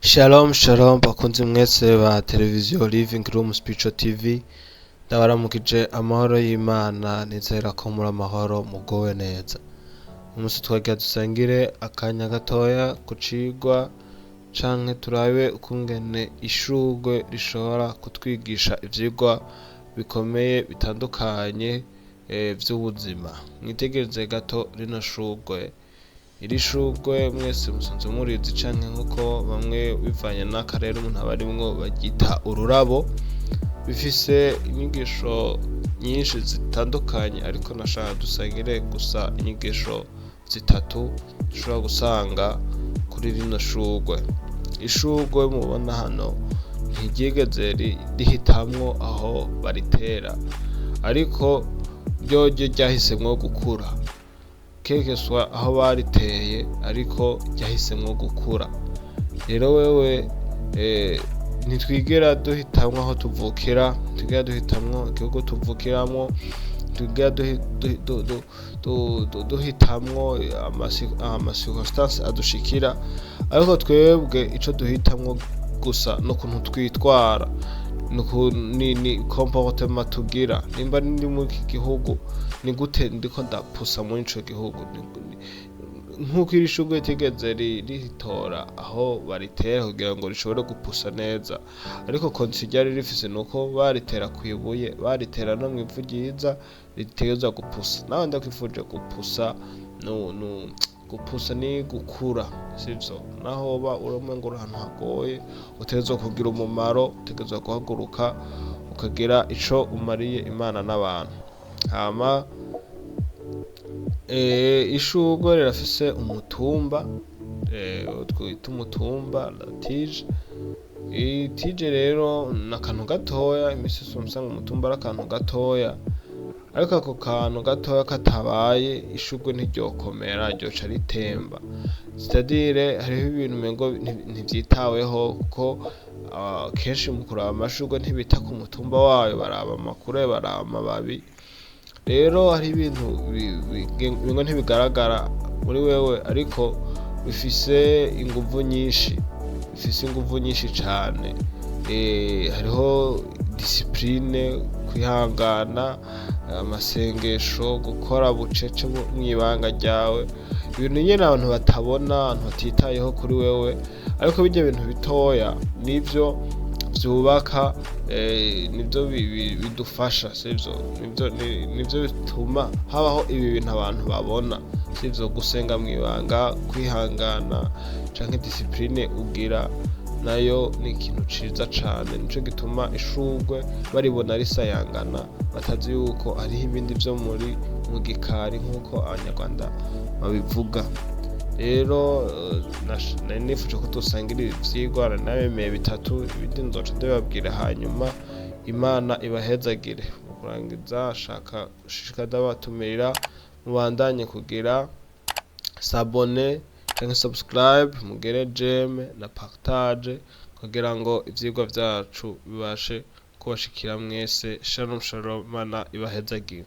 Shalom shalom, bakunzi mwese ba televiziyo Living Room Spiritual TV, ndabaramukije amahoro y'Imana. Nizera ko muri amahoro, mugowe neza. Umunsi twagira dusangire akanya gatoya ku cigwa canke turabe ukungene ishurwe rishobora kutwigisha ivyigwa bikomeye bitandukanye vy'ubuzima. Mwitegereze gato rino shurwe. Iri shurwe mwese musanzwe murizi, canke nkuko bamwe bivanye n'akarere umuntu aba arimwo baryita ururabo. Bifise inyigisho nyinshi zitandukanye, ariko nashaka dusangire gusa inyigisho zitatu dushobora gusanga kuri rino shurwe. Ishurwe mubona hano ntiryigeze rihitamwo aho baritera, ariko ryoryo ryahisemwo gukura kekeswa aho bariteye, ariko ryahisemwo gukura. Rero wewe, ntitwigera duhitamwo aho tuvukira, ntitwigera duhitamwo igihugu tuvukiramwo, ntitwigera duhitamwo ama circonstances adushikira, ariko twebwe ico duhitamwo gusa n'ukuntu twitwara, ni comportement tugira. Nimba ndi muri iki gihugu, ni gute ndiko ndapusa muri ico gihugu? Nk'uko iri shurwe ritigeze ritora aho baritera kugira ngo rishobore gupusa neza, ariko condition ryari rifise nuko baritera kw'ibuye, baritera no mw'ivu ryiza, ritegerezwa gupusa. Nawe ndakwifuje gupusa. No gupusa ni gukura, sivyo? Naho woba umengo uri ahantu hagoye, utegerezwa kugira umumaro, utegerezwa guhaguruka ukagira ico umariye Imana n'abantu. Hama ishurwe rirafise umutumba, twita umutumba, la tige. I tige rero ni akantu gatoya. Imisi yose usanga umutumba ari akantu gatoya, ariko ako kantu gatoya katabaye, ishurwe ntiryokomera, ryoca ritemba. C'est-à-dire hariho ibintu umengo ntivyitaweho, kuko kenshi mu kuraba amashurwe ntibita ku mutumba wayo, baraba amakure, baraba amababi. Rero hari ibintu umengo ntibigaragara muri wewe, ariko bifise inguvu nyinshi, bifise inguvu nyinshi cane. Hariho discipline, kwihangana, amasengesho, gukora bucece mw'ibanga ryawe, ibintu nyene abantu batabona, abantu batitayeho kuri wewe, ariko birya bintu bitoya nivyo vyubaka, nivyo bidufasha, sivyo? Nivyo bituma habaho ibi bintu abantu babona, sivyo? Gusenga mw'ibanga, kwihangana canke discipline ugira nayo ni ikintu ciza cane. Nico gituma ishurwe baribona risayangana, batazi yuko hariho ibindi vyo muri mu gikari, nk'uko Abanyarwanda babivuga. Rero nari nifuje ko dusangira ivyigwa, nari nabemeye bitatu, ibindi nzoca ndabibabwira hanyuma. Imana ibahezagire. Mu kurangiza, shaka shishika ndabatumirira mubandanye kugira s'abonner canke subscribe, mugere j'aime na partage, kugira ngo ivyigwa vyacu bibashe kubashikira mwese. Shalom shalom, Imana ibahezagire.